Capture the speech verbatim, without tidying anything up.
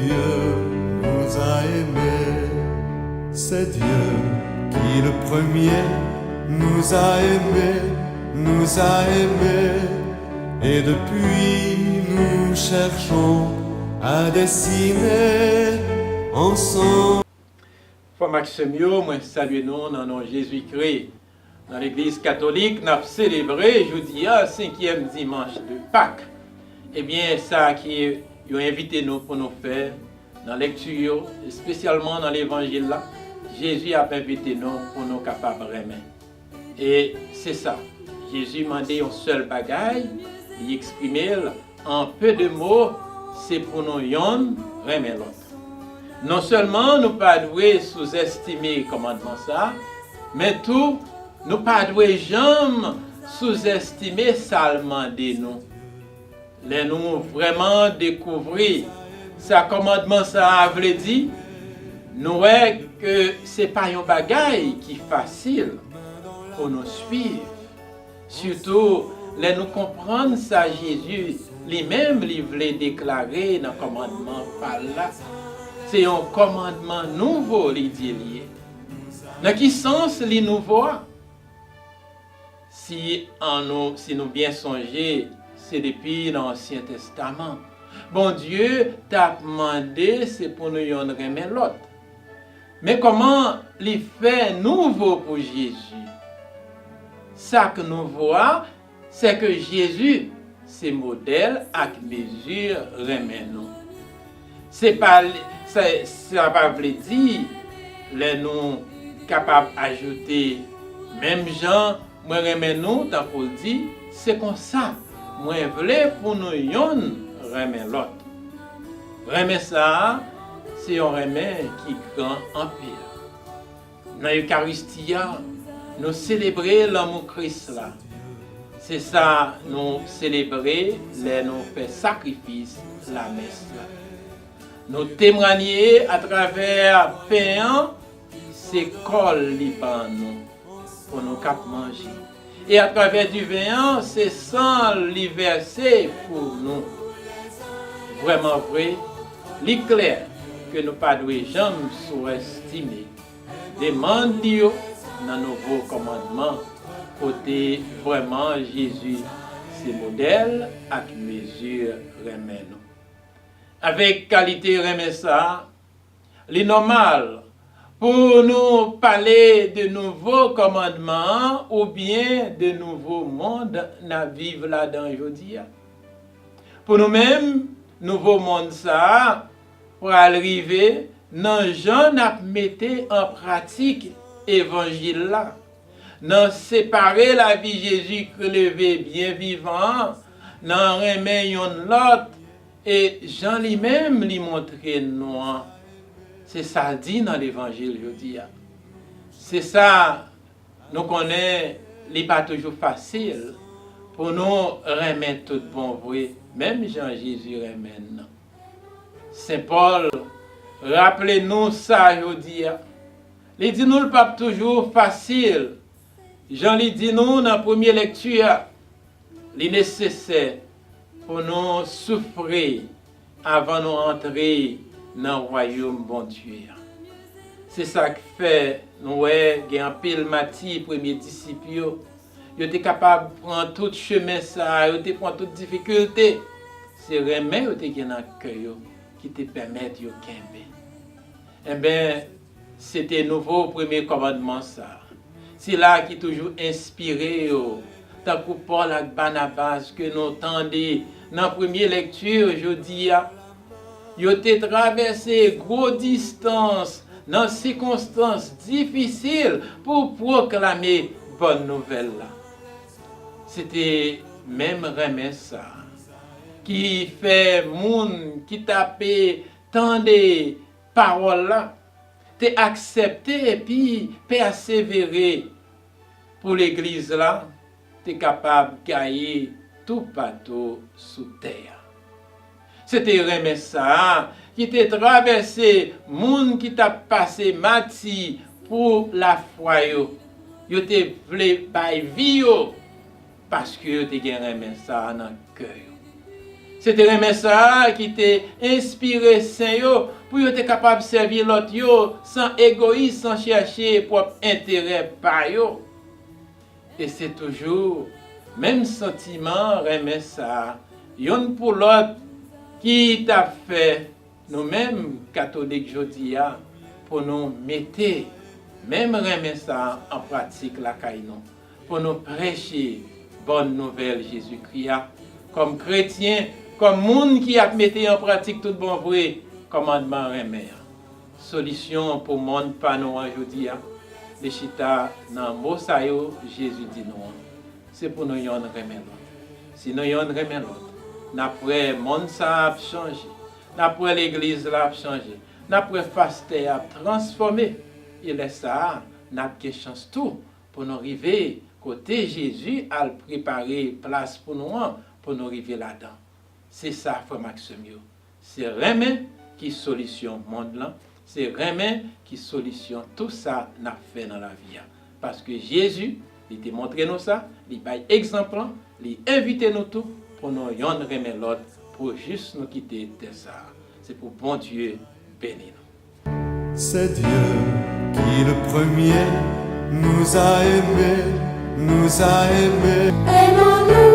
Dieu nous a aimés, c'est Dieu qui le premier nous a aimés, nous a aimés, et depuis nous cherchons à dessiner ensemble. Frè m ak sè m yo, mwen salye nou nan non Jezikri. Nan Legliz Katolik, n ap selebre jodi a senkyèm dimanch de Pak. Ebyen, sa ki yo envite nou pou nou fè nan lekti yo, espesyalman nan Levanjil la, Jezi ap envite nou pou nou kapab renmen. E se sa, Jezi mande yon sèl bagay, li eksprime l an pe de mo, se pou nou yonn renmen lòt. Non sèlman nou pa dwe souzèstime kòmandman sa a, men tou, nou pa dwe janm souzèstime sa l mande nou. Lè nou vrèman dekouvri sa kòmandman sa a vle di, nou wè ke se pa yon bagay ki fasil pou nou swiv. Sitou lè nou konprann sa Jezi li menm li vle deklare nan kòmandman pa l la. Se yon kòmandman nouvo li di l ye. Nan ki sans li nouvo a? Si an nou, si nou byen sonje, se depi nan Ansyen Testaman Bondye t ap mande se pou nou yonn renmen lòt. Men kòman li fè nouvo pou Jezi? Sa k nouvo a, se ke Jezi se modèl ak mezi renmen nou. Se pa, sa, sa pa vle di lè nou kapab ajoute menm jan mwen renmen nou, tankou l di, se konsa mwen vle pou nou yonn renmen lòt. Renmen sa a, se yon renmen ki gran anpil. Nan Ekaristi a, nou selebre lanmou Kris la. Se sa nou selebre lè nou fè sakrifis lamès la. Nou temwanye atravè pen an, se kò l li ban nou pou nou kap manje. E atravè diven an, se san l li vèse pou nou. Vrèman vre, li klè ke nou pa dwe janm souestime demann li yo nan nouvo kòmandman, kote vrèman Jezi se modèl ak mezi renmen nou. Avèk kalite renmen sa a, li nòmal pou nou pale de nouvo kòmandman an oubyen de nouvo mond n ap viv ladan jodi a. Pou nou menm, nouvo mond sa a pral rive nan jan n ap mete an pratik evanjil la, nan separe lavi Jezi k leve byen vivan an, nan renmen yonn lòt, e jan li menm li montre nou an. Se sa l di nan levanjil jodi a. Se sa nou konnen li pa toujou fasil pou nou renmen tout bon vre, menm jan Jezi renmen n nan. Sen Pòl raple nou sa jodi a. Li di nou l p ap toujou fasil. Jan li di nou nan premye lekti a, li nesesè pou nou soufri avan nou antre nan wayòm Bondye a. Se sa k fè nou wè gen anpil mati premye disip yo. Yo te kapab pran tout chemen sa a, yo te pran tout difikilte. Se renmen yo te gen nan kè yo ki te pèmèt yo kenbe. Enben, se te nouvo premye kòmandman sa a. Sila ki toujou enspire yo, tankou Pòl ak Banabas ke nou tande nan premye lekti jodi a, yo te travèse gwo distans nan sikonstans difisil pou pwoklame bòn nouvèl la. Se te menm renmen sa a ki fè moun ki t ape tande pawòl la, te aksepte epi pèsevere pou legliz la te kapab gaye toupatou sou tè a. Se te renmen sa a ki te travèse moun ki t ap pase mati pou lafwa yo. Yo te vle bay vi yo paske yo te gen renmen sa a nan kè yo. Se te renmen sa a ki te enspire sen yo pou yo te kapab sèvi lòt yo san egoyis, san chèche pwòp enterè pa yo. E se toujou menm santiman renmen sa a, youn pou lòt, ki t ap fè nou menm, katolik jodi a, pou nou mete menm renmen sa a an pratik lakay nou, pou nou preche bòn nouvèl Jezikri a. Kòm kretyen, kòm moun ki ap mete an pratik tout bon vre kòmandman renmen an. Solisyon pou mond pa nou an jodi a, li chita nan mo sa yo Jezi di nou an. Se pou nou yonn renmen lòt. Si nou yonn renmen lòt, n ap wè mond sa a ap chanje. N ap wè legliz la ap chanje. N ap wè pastè a ap transfòme. E lè sa a, n ap gen chans tou pou nou rive kote Jezi al prepare plas pou nou an, pou nou rive ladan. Se sa, frè m ak sè m yo. Se renmen ki solisyon mond lan. Se renmen ki solisyon tou sa n ap fè nan lavi a. Paske Jezi, li te montre nou sa, li bay egzanp lan, li envite nou tou pou nou yonn renmen lòt, pou jis nou kite tè sa a. Se pou Bondye beni nou. C'est Dieu qui le premier nous a aimés, nous a aimés. Aimons-nous.